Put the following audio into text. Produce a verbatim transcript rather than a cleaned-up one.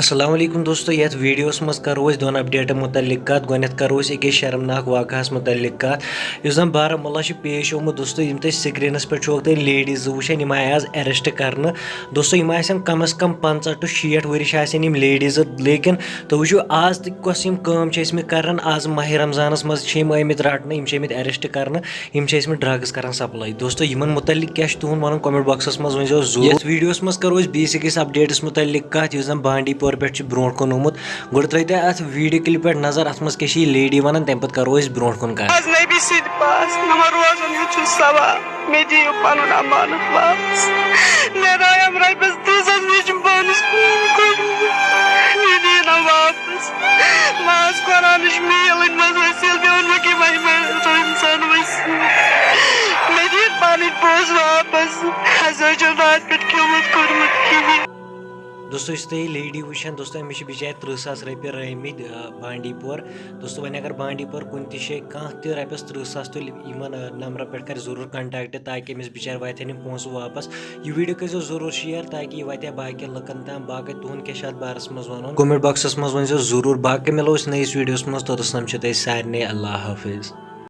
السلام علیکم دوستو، یتھ ویڈیوس منٛز کرو أسۍ دۄن اپڈیٹن متعلق کتھ۔ گۄڈنیتھ کرو أسۍ أکِس شرمناک واقعس متعلق کتھ، یُس زن بارہمولہ چھُ پیش آمُت۔ دوستو، یِم تۄہہِ سکرینس پٮ۪ٹھ چھُو تۄہہِ لیڈیٖز زٕ وٕچھان، یِم آیہِ آز arrest کرنہٕ۔ دوستو، یِم آسن کم از کم پنٛژاہ to شیٹھ ؤرِش آسن یِم لیڈیٖز زٕ، لیکن تُہۍ وٕچھِو آز تہِ کۄس یِم کٲم چھِ ٲسمٕتۍ کران۔ آز ماہِ رمضانس منٛز چھِ یِم آمٕتۍ رٹنہٕ، یِم چھِ آمٕتۍ arrest کرنہٕ۔ یِم چھِ ٲسمٕتۍ drugs کران supply۔ دوستو، یِمن متعلق کیٛاہ چھُ تُہُنٛد وَنُن؟ Comment boxس منٛز ؤنۍزیو ضروٗر۔ یَتھ ویڈیوَس منٛز کرو أسۍ بیٚیِس أکِس اپڈیٹس متعلق کتھ، یُس زن بانڈی پور پٮ۪ٹھ چھُ برونٛٹھ کُن آمُت۔ گۄڈٕ ترٲیِو تُہۍ اتھ video clip پٮ۪ٹھ نظر، اتھ منٛز کیٛاہ چھِ یہِ lady ونان، تمہِ پتہٕ کرو أسۍ برونٛٹھ کُن کتھ۔ از نبی سٕنٛدِ پاس نہ روزُن یُتھ چھُ سوا، مےٚ دِیِو پنُن امانت واپس۔ مےٚ رایم رۄپیس دِژ، مےٚ چھُ پانس فون کوٚرمُت، مےٚ دِیِو نہ واپس۔ ماز قرآنٕچ میٖل أنۍ منٛز حٲصِل، مےٚ ووٚنمُت یہِ وۄنۍ ما روزِ اِنسان وۄنۍ سۭتۍ۔ مےٚ دِیِو پنٕنۍ پونٛسہٕ واپس۔ اَسہِ حظ چھُنہٕ راتہٕ پٮ۪ٹھ کھیوٚمُت کوٚرمُت کِہیٖنۍ۔ دوستو، یُس تُہۍ یہِ lady وٕچھان، دوستو، أمِس چھِ بِچارِ تٕرٛہ ساس رۄپیہِ رٲومٕتۍ، آ، بانڈی پور۔ دوستو، وۄنۍ اگر بانڈی پور کُنہِ تہِ جایہِ کانٛہہ تہِ رۄپیَس تٕرٛہ ساس تُلہِ، یِمَن، آ، نمبرَن پٮ۪ٹھ کَرِ ضروٗر contact، تاکہِ أمِس بِچارِ واتن یِم پونٛسہٕ واپس۔ یہِ video کٔرۍزیو ضروٗر share، تاکہِ یہِ واتہِ ہا باقین لُکن تام۔ باقٕے تُہُنٛد کیٛاہ چھُ اَتھ بارس منٛز وَنُن؟ Comment boxس منٛز ؤنۍزیو ضروٗر۔ باقٕے مِلو أسۍ نٔیِس ویڈیوَس منٛز، توٚتَس تام چھِ تۄہہِ سارنٕے اللہ حافظ۔